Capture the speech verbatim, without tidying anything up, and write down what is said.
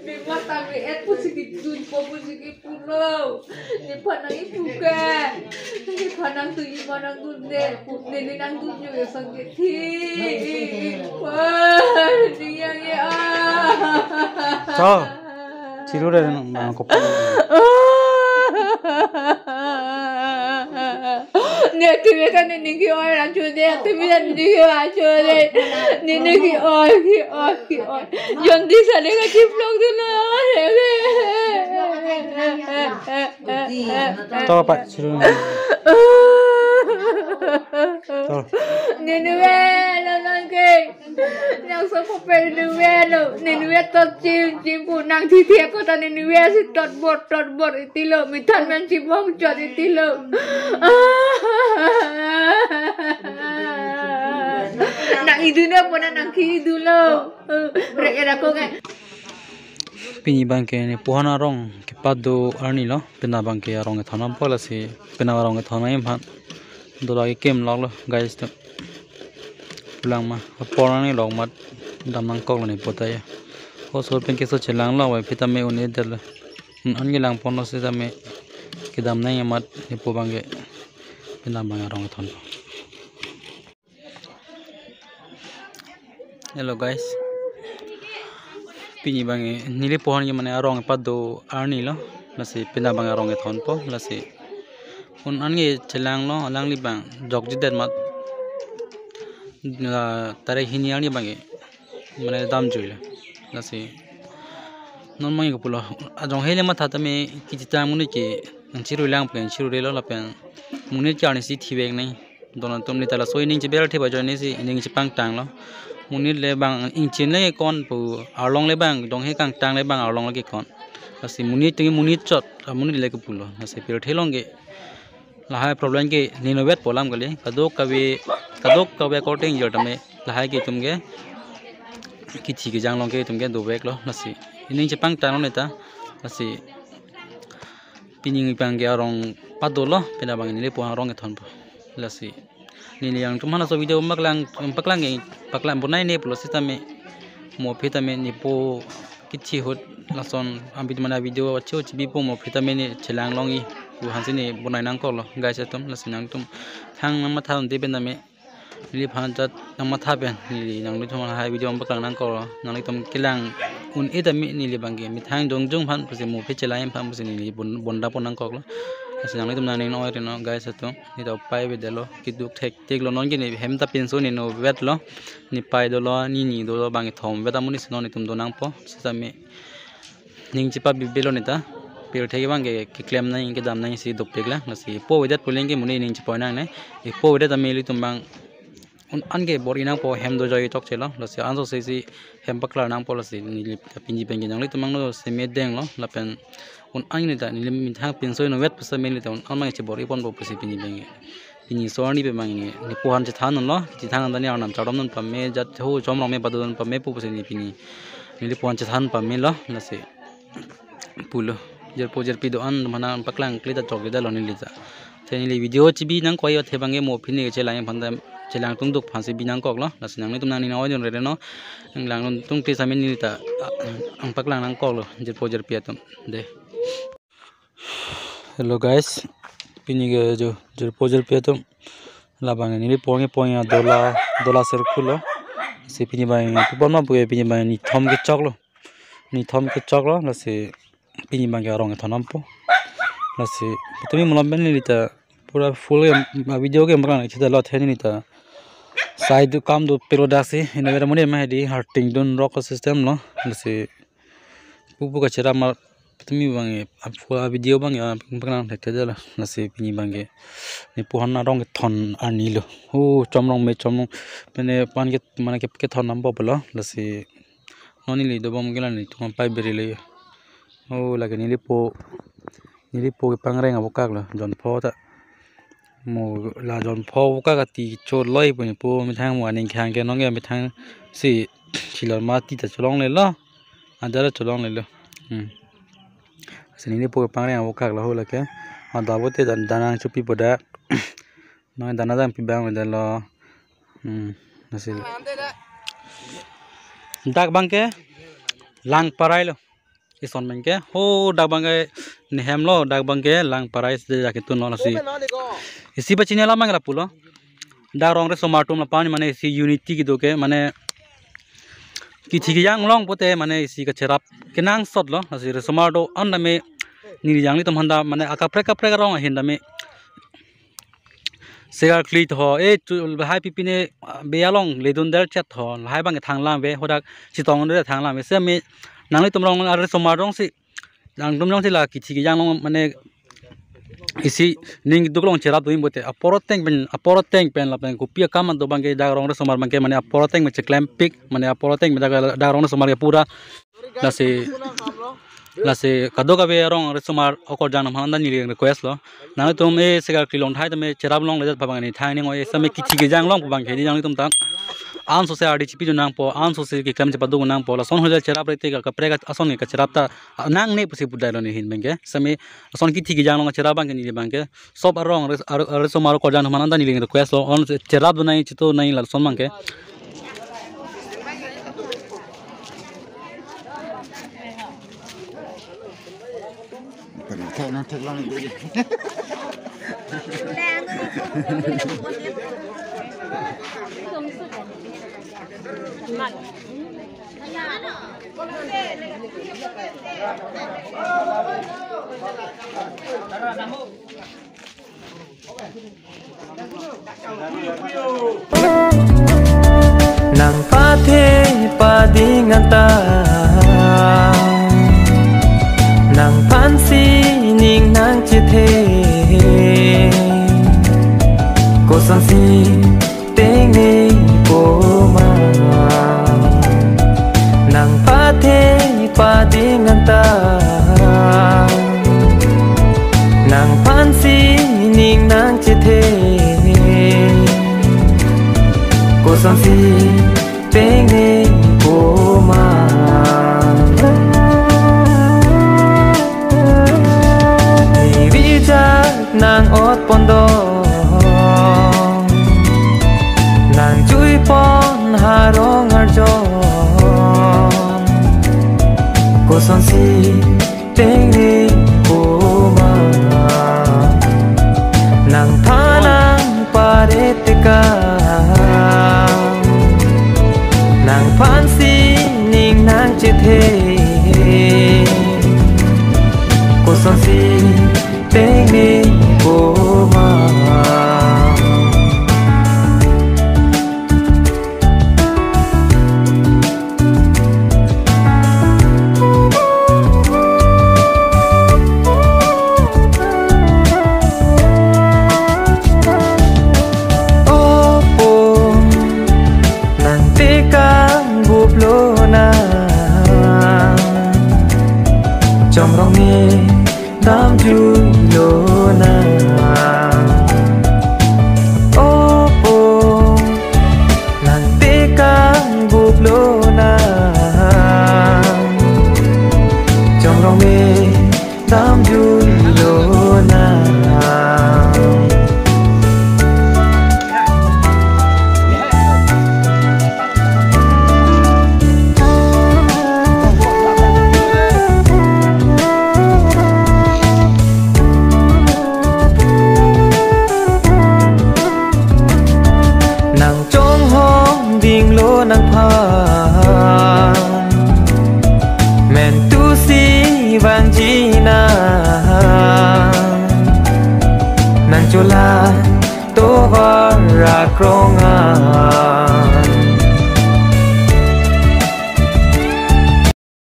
Bimwa tangri et pusi kidun po pusi kipulo. Ne phanang ipuke. Ne phanang tu imanang dun ne. Ne ne nang dun yo sang ke thi. Wah, ne yang ya. Cho. Chiru re nang kopon. Ne tumi kan ne ningki oi ranchu de, tumi kan ningki oi ranchu de. Ne ningki oi, ki oi, ki oi. Jon di sale ka chiplok dun na. Cho pa chiru. Cho. Ne ne ve, na nang ke. Nang so ko per ne ve lo, ne ne ve tot chim chim pu nang thi thi ko ta ne ne ve si tot bor tot bor iti lo, mithan men chim hong chot iti lo. Nang idu na po na nang ki idu lo. Re era ko ngai. Pini abang ke ne puhan arong kepado arni lo, pini abang ke arong kethon po lasi, pini arong kethon nangji aphan. Dola kekim lok lo, guys, to. Pulang ma, apor nangji lok mat, dam nangkok lo ne pota ya. Osor pen keso chelang lo, wai phi tame un-e det lo. Un an kelang pon lo sitame, kedam nangji amat, ne pu abang ke, pini abang arong kethon po. Hello guys. Pini abang ke neli puhan ke mane arong kepado arni lo. Lasi pini abang arong kethon po. Lasi un an ke chelang lo, alangli abang jokji det mat. La tarik hini arni abang ke mane dam jui lo. Lasi non abang ke pulo. Ajong hele matha tame kechitang monit ke nang chiru lang pen chiru re lo lapen monit ke arnisi thivek nai. Don atum neli ta laso ining chebel theba join si ining chepangtang lo. Monit le abang ingchin le kon pu arlong le abang dong he kangtang le abang arlong le ke kon. Lasi monit tengke monit chot, a monit le ke pulo. Lasi pirthe along ke lahai problem ke neli novet po alam kali. Kadokave, kadokave korte ingjor tame lahai ke itum ke kithi kejang along ke itum ke dovek lo. Lasi ining chepangtang lo neli ta. Lasi pini abang ke arong pado lo, pini abang neli puhan arong kethon po. Lasi neli nangtum aphan laso video paklang, paklang ke, paklang bonai ne pulo sitame mo phi tame ne po kithi ahut lason abit mane video acho chibi po mo phi tame ne chelang longji pu aphan si ne bonai nangkok lo guys atum. Lasi nangtum thang nang matha un-e pen tame neliphan ta nang matha pen neli nanglitum aphan video paklang nangkok lo. Nanglitum kelang un-e tame neli abang ke methang jongjong aphan pusi mo phi chelang aphan pusi neli bon, bonda pon nangkok lo. Lasi nanglitum nangning noi reno guys atum. Neli ta upai avedet lo, keduk thektik lo, non ke ne hem ta pinso ne novet lo. Ne pei dolo, ne ni dolo, bang kethom vet amonit si non itum do nangpo. Sitame ning chepabibe lo neli ta. Pirthe ke abang ke keklem nang, kedam nang si dopik lang. Lasi po avedet pu aling ke monit ning chepoi nangne. Ipo avedet tame ilitum abang un an ke bor-i nangpo, hem dojoi chokche lo. Lasi anso si si hem paklar nangpo. Lasi neli pini abang ke nanglitum abang no seme deng lo lapen un an neli ta neli methang pinso novet pusi neli ta un an abang chebor-i ponpo pusi pini abang ke. Pini so arni pen abang ke ne puhan chethan lo, chethan ta ne arnam chardom dun pame, jat ho chomrong me pado dun pame pu pusi ne pini neli puhan chethan pame lo. Lasi pulo. Jirpo jirpi do-an mane paklang kali ta chokche det lo neli ta. Te neli video chibi nangkok yo, athe abang ke mo phi ne chelang aphan ta chelang tungduk aphan si bi nangkok lo. Lasi nanglitum nangning noi reno. Nanglang tungte sitame neli ta, ah, nangpaklang nangkok lo. Jirpo jirpi atum. De. Hello guys. Pini ke jo jirpo jirpi atum. Labang neli puhan ke puhan ya dola, dola sirkulo. Si pini abang pu ponma pu ke pini abang nithom kechok lo. Nithom kechok lo, lasi pini abang ke arong kethon nangpo. Lasi, tumi malom pen neli ta pura full ke, a video ke merang chita lo the neli ta. Side do kam do pelo daksi, ina vera muni ma hedi harting dun rock system lo. Lasi, pupu kachera ma tumi abang ke, a full a video abang ke, a merang thekthedet lo. Lasi pini abang ke, ne puhan arong kethon arni lo. O, chomrong me chomrong, mane pan ke, mane ke, kethon nangpo pulo. Lasi, non neli dobom ke la nelitum apei beri le. O, lake neli po, neli po kepangreng avokak lo, jonpho ta. Mo la jonpho avokak ati choloi pu ne po methang mo aning khang ke non ke methang si chilor ma ti ta cholongle lo. Adara cholonglelo. Hmm. Sini ni po pangreng avo kak lahai lake. Adavo te dan danang chopi po dak. Nang dana dang pi bang vedetlo. Hmm. Nasi. Dak abangke Langparailo. Ison abangke. Ho dak abangke nehem lo, dak abangke Langparai si dak ketunlo lasi. Isi pachini alam abang lapulo. Dak rong resomar atum lapu-an mane isi unity kedo ke mane kithi kejang long pote mane isi kacherap kenangsotlo. Lasi resomar do-an tame neli nanglitum aphan ta mane akaprek kaprek arong ahin tame segar kli tho, e chu lahai pipine, ah, be along ledun der chet tho, lahai abang thang lam ave, hadak chetong der thang lam ave, seme nanglitum rong aresomar rong si, nangtum rong si la kithi kejang long mane isi ning duk long cherap do-ik pote, apor ateng pen, apor ateng pen lapen kopi akam do abangke dak rong resomar abangke mane apor ateng pen cheklempik, mane apor ateng pen dak, dak rong resomar ke pura lasi, lasi kadokave arong resomar okorjang atum aphan ta neli request lo. Nanglitum e segar kli long thai tame cherap longledet pu abang neli thangnat ning oi, seme kithi kejang long pu abangke di nanglitum ta anso se ardi chipi jo nangpo, anso se keklem chepaduk nangpo, lason hotel cherap rete ka kaprek ason ke kacherap ta nangne pusi pudai lo neli ahin abangke. Seme lason kithi kejang long cherap abangke neli abangke sob arong res-, ar-, ar-, resomar okorjang atum aphan ta neli request lo, on cherap do nai chito nai lason abangke. Nang pathe pading anta, nangphan si ning nangchethe, kosonsi tengne po ma. Nang pathe pading anta, nangphan si ning nangchethe, kosonsi tengne po ma. Neli rijak nang-ot pon do, nang jui pon harong arjon, kosonsi tengne po ma. Nangphan nangpare tekang, nangphan si ning nangchethe, kosonsi tengne po ma. Opo, nang tekang buplo na, chomrong me damjui lonang. Opo, nang tekang buplo nang, chomrong me damjui lonang. Nang chonghong dinglo nangphan, mentu si vangji nang, nang chola tovar akrong a.